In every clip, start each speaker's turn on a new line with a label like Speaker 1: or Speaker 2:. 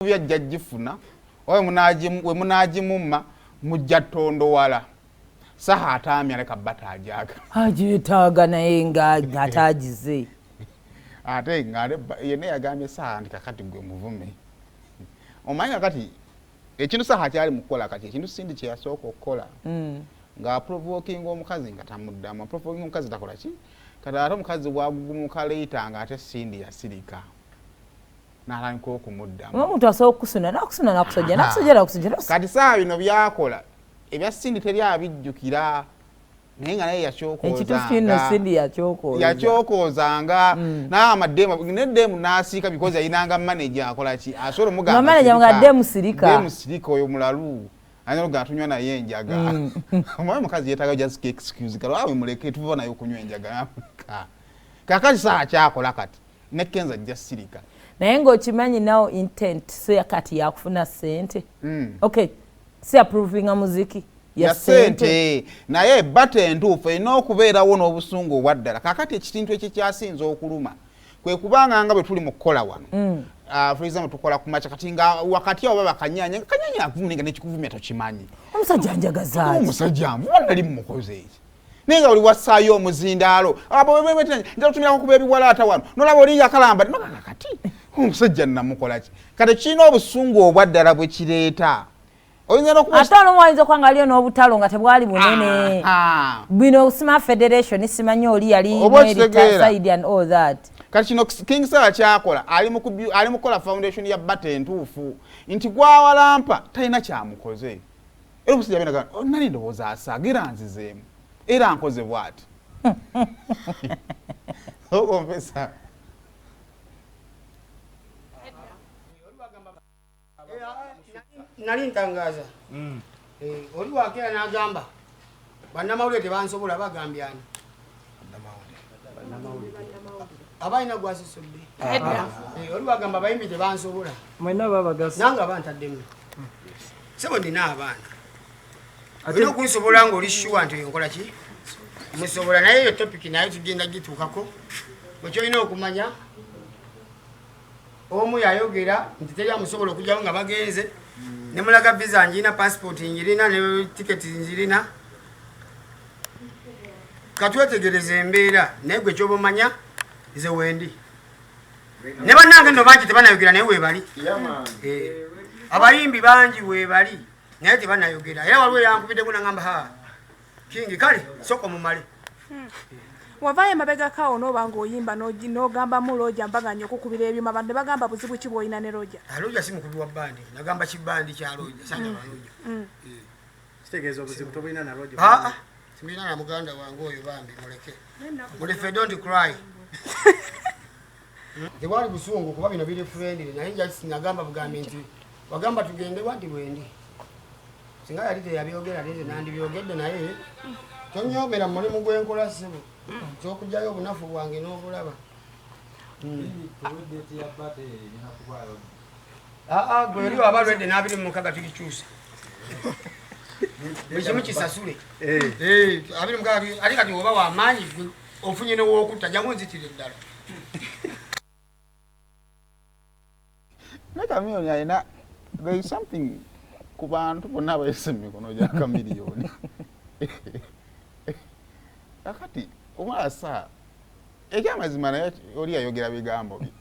Speaker 1: Ajja gifuna oba we munaagimumma mujja tondowala. Saha ataamya leka bata ajaga.
Speaker 2: Agyetaaga naye nga ataagize.
Speaker 1: Ate nga yenna yagambye Saha nti kakati gwe muvume. Omanyi kakati ekintu Saha kyali mu kukola kati ekintu Cindy kye yasooka okukola ng'aprovokinga omukazi nga tamuddamu, aprovokinga omukazi takola ki, kati ate omukazi bwagugumuka leeta nga ate Cindy yasirika n'atandika okumuddamu.
Speaker 2: Omuntu asobola okukusuna n'akusuna n'akusojja n'akusojja n'akusojja.
Speaker 1: Kati Saha bino byakola ebya Cindy teri abijjukira, naye nga naye yakyokoozanga n'amademu neddemu n'asiika because yayinanga manager akola ki asobola omugamba
Speaker 2: demu sirika,
Speaker 1: demu sirika oyo mulalu ayinza okugamba tunywa naye enjaga. Omanyi omukazi yeetaaga just excuse kale awe muleke tuva naye okunywa enjaga. Kakati Saha kyakola kati ne Kenzo ajja sirika.
Speaker 2: Naye ng'okimanyi nawo intent si kati yakufuna ssente. Okay, si approvinga muziki
Speaker 1: ya ssente, naye bata entuufu erina okubeerawo n'obusungu obwaddala. Kakati ekintu ekikyasinza okuluma kwe kubanga nga bwe tuli mu kukola wano, for example tukola ku makya, kati nga wakati awo baba kanyanya kanyanya akuvumye nga nekikuvumya tokimanyi.
Speaker 2: Omusajja njagazaaki,
Speaker 1: omusajja nvuma nali mumukoze eki, naye nga oli wassaayo omuzindaalo nja kutumirako kuba ebiwalaata wano nolaba oli yakalamba noganga kati omusajja namukolaki. Kati kirina obusungu obwaddala bwe kireeta.
Speaker 2: Ate olumu wayinza okuba nga aliyo n'obutalo nga tebwali bunene. Bino sima federation simanyi oli yali side and all that.
Speaker 1: Kati kino King Saha kyakola ali mu kukola foundation ya bata entuufu nti gwawalampa talina kyamukoze. Era omusajja abeera nga nali ndowooza asaaga era nzizeemu era nkoze bw'ati. Okonfesa.
Speaker 3: Nali ntangaza oli wakeera n'agamba bannamawulire tebansobola, bagambye ani abalina gwasosodde oli wagamba abayimbi tebansobola nange abantaddemu sebo ndina abaana olina okunsobola ng'oli shuwa nti nkola ki musobola, naye eyo topiki naye tugenda gituukako. Bwekyolina okumanya omu yayogera nti teri amusobola okujjawo nga bagenze ne mulaga visa njirina, passport njirina ne tiketi njirina. Katwetegereza embeera, naye gwe kyoba omanya nze wendi ne bannange nno bangi tebanayogera naye weebali, abayimbi bangi weebali naye tebanayogera. Era waliwo eyankubiddeko nangamba ha Kingi kale soko mumale.
Speaker 4: Wavaayo emabegako awo n'oba ng'oyimba n'ogambamu Roger mbaganya okukubira ebyuma, abantu ne bagamba buzibu ki bw'olina ne Roger?
Speaker 3: Roger si mukubi wa bbandi, nagamba kibandi kya Roger, sagala Roger.
Speaker 5: Kitegeeza obuzibu tobulina na Roger?
Speaker 3: Simbulina na muganda wange oyo bambi, muleke. Mulefe, don't cry. Tewali busungu kuba bino biri friendly, naye just nagamba bugambi nti wagamba tugende wanti wendi. Singa yali teyabyogera nze nandibyogedde, naye tonyomera mulimu gwenkola ssebo ky'okugyayo obunafu bwange n'obulaba. Gwe eri waba lwedde n'26 tugikyusa buli kimu kisasule 26, ate kati oba wamaanyi ofunye newokutta jangu nzitire eddala.
Speaker 1: Ne Chameleone alina, there is something ku bantu bonna abayise mu mikono gya Chameleone. Kakati omwala Saha ekyamazima naye oli yayogera bigambo bye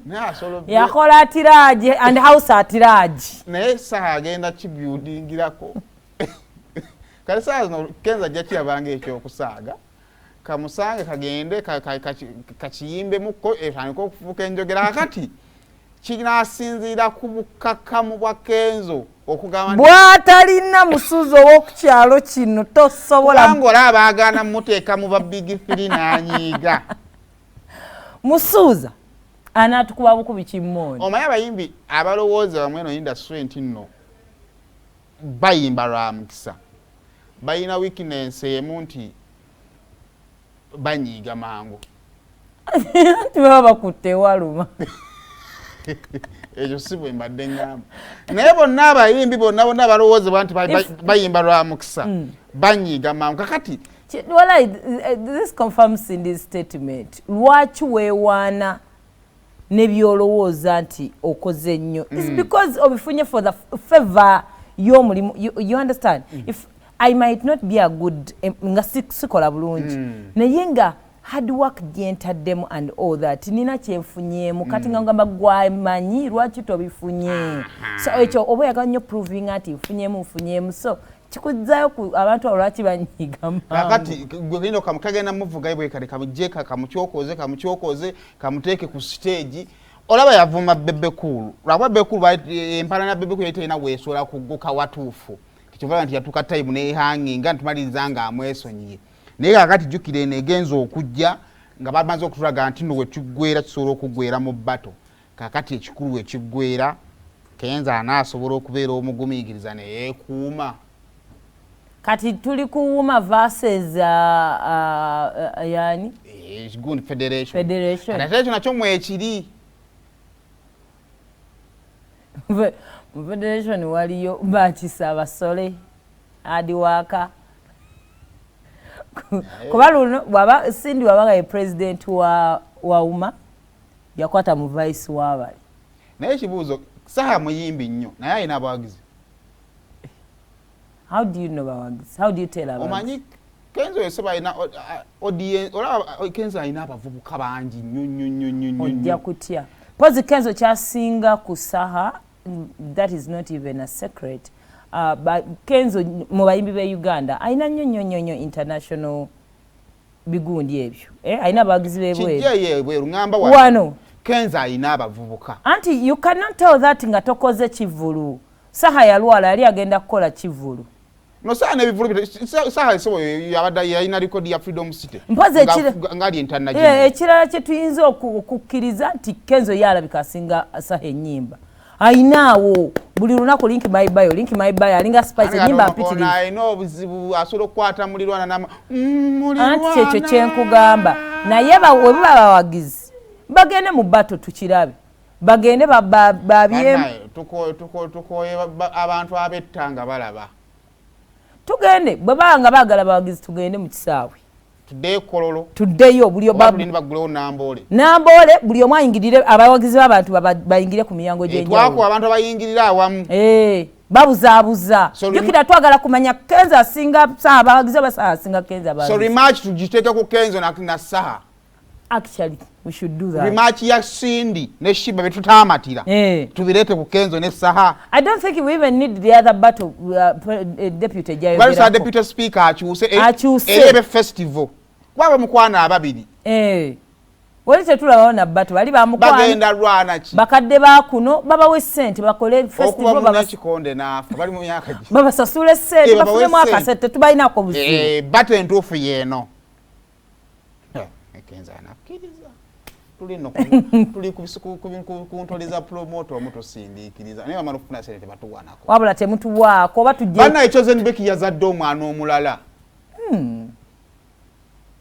Speaker 1: naye asobola
Speaker 2: yakola atiraje and house atiraje,
Speaker 1: naye Saha agenda kibuildingirako. Kale Saha zino Kenzo ajja kirabanga ekyokusaaga kamusange kagende kakiyimbemukko etandike okufuuka enjogera. Kakati kinasinziira ku bukakkamu bwa Kenzo okugamba
Speaker 2: bw'atalina musuzi ow'okukyalo kino tosobola
Speaker 1: kubanga olaba baagaana muteeka mu ba big three n'anyiiga.
Speaker 2: Musuuza anaatukuba bukubi kimmooni.
Speaker 1: Omanyi abayimbi abalowooza bamwe eno industry nti nno bayimba lwa mukisa, balina weakness emu nti banyiiga mangu.
Speaker 2: Anti baba bakutte ewaluma.
Speaker 1: Ekyo si bwe mbadde ŋŋamba, naye bonna abayimbi bonna bonna balowoozebwa nti bayimba lwa mukisa banyiiga mangu. Kakati
Speaker 2: Walai, this confirms Cindy's statement. Lwaki weewaana Nebyolowooza nti okoze nnyo, it's because obifunye for the favor y'omulimu. You understand? If I might not be a good nga sikola bulungi, naye nga hard work gyentaddemu and all that, nina kyenfunyeemu. Kati nga ngamba gwamanyi lwaki tobifunye. So ekyo oba oyagala nnyo proving nti nfunyeemu, nfunyeemu, so kikuzzayo ku abantu abo lwaki banyiga mangu.
Speaker 1: Kakati gwe genda kagenda muvugayo bwekale, kamugje, kamukyokoze, kamukyokoze, kamuteeke ku stage. Olaba yavuma Bebe Cool, lwakuba Bebe Cool empalana. Bebe Cool yali terina weesobola kugguka watuufu, kyova nti yatuuka time nehanginga ntumaliriza nga amwesonyiye. Naye kakati jjukira eno egenza okujja nga bamaze okutulaga nti no wekiggwera kisobola okuggwera mu battle. Kakati ekikulu wekiggwera, Kenzo anaasobola okubeera omugumiikiriza neyeekuuma?
Speaker 2: Kati tuli kuwuma versus yani?
Speaker 1: Gundi federation.
Speaker 2: Federation.
Speaker 1: Kati ate ekyo nakyo mwekiri.
Speaker 2: Mu federation waliyo bakisa abasole adiwaaka, kuba luno bwaba Cindy wabanga ye president wa UMA, yakwata mu vice wabali.
Speaker 1: Naye ekibuuzo, Saha muyimbi nnyo, naye alina abawagizi?
Speaker 2: How do you know bawagizi? How do you tell abawagizi?
Speaker 1: Omanyi Kenzo yose balina audience. Olaba Kenzo alina abavubuka bangi nnyo nnyo nnyo nnyo nnyo
Speaker 2: Ojja
Speaker 1: nnyo.
Speaker 2: kutya pozi Kenzo kyasinga ku Saha. That is not even a secret. Kenzo mu bayimbi be Uganda alina nnyo nnyo nnyo nnyo international bigundi ebyo, eh, alina abawagizi b'ebweru.
Speaker 1: Kijja ye ebweru, ŋŋamba wano.
Speaker 2: Wano.
Speaker 1: Kenzo alina abavubuka.
Speaker 2: Anti you cannot tell that nga tokoze kivulu. Saha yalwala, yali agenda kukola kivulu.
Speaker 1: No Saha n'ebivulu, Saha esobo yabadde yalina record ya Freedom City.
Speaker 2: Mpozi
Speaker 1: Nga ali
Speaker 2: Eh, ekirala kye tuyinza okukkiriza nti Kenzo ye alabika asinga Saha ennyimba. Ayinaawo buli lunaku "link my bio, link my bio", alinga Spice, ennyimba mpitirivu.
Speaker 1: Alina obuzibu, asobola okukwata mulirwana nama
Speaker 2: Anti kyekyo kyenkugamba, naye we baba bawagizi bagende mu battle tukirabe, bagende babyemu.
Speaker 1: Tukoye abantu abetta nga balaba.
Speaker 2: Tugende, bwe baba nga baagala bawagizi, tugende mu kisaawe.
Speaker 1: Tuddeyo Kololo.
Speaker 2: Tuddeyo buli
Speaker 1: Oba tulinde baggulewo Namboole?
Speaker 2: Namboole, buli omu ayingirire, abawagizi b'abantu bayingire ku miyango
Speaker 1: Twako
Speaker 2: gy'enjawulo.
Speaker 1: Abantu abayingirira awamu.
Speaker 2: Eh, babuzaabuza. Jjukira twagala kumanya Kenzo asinga Saha abawagizi oba Saha asinga Kenzo
Speaker 1: So
Speaker 2: abawagizi.
Speaker 1: Rematch tugiteeke ku Kenzo na Saha.
Speaker 2: Actually we should do that.
Speaker 1: Rematch ya Cindy ne Sheebah betutaamatira, tubireete ku Kenzo ne Saha.
Speaker 2: I don't think we even need the other battle. Deputy
Speaker 1: Balisa
Speaker 2: gyayogerako.
Speaker 1: Deputy speaker akyuse,
Speaker 2: Akyuse.
Speaker 1: eri ebe festival kuba bamukwano ababiri.
Speaker 2: Eh. Wali tetulabawo na battle, bali bamukwano.
Speaker 1: Bagenda lwana ki?
Speaker 2: Bakadde bakuno babawe ssente bakole
Speaker 1: Okuba
Speaker 2: festival.
Speaker 1: Munakikonde n'afa bali mu myaka gi
Speaker 2: Babasasule ssente.
Speaker 1: Eh, babawe
Speaker 2: Bafunemu
Speaker 1: ssente.
Speaker 2: akasente, tetubalinako buzibu.
Speaker 1: Eh, battle entuufu yeeno. Kenzo anakkiriza, tuli nno tuli ku ntoli za promoter omu tosindiikiriza, naye bamala okufuna sente tebatuwanako.
Speaker 2: Wabula temutuwaako oba tujje.
Speaker 1: Bannaye, Chosen Becky yazadde omwana omulala.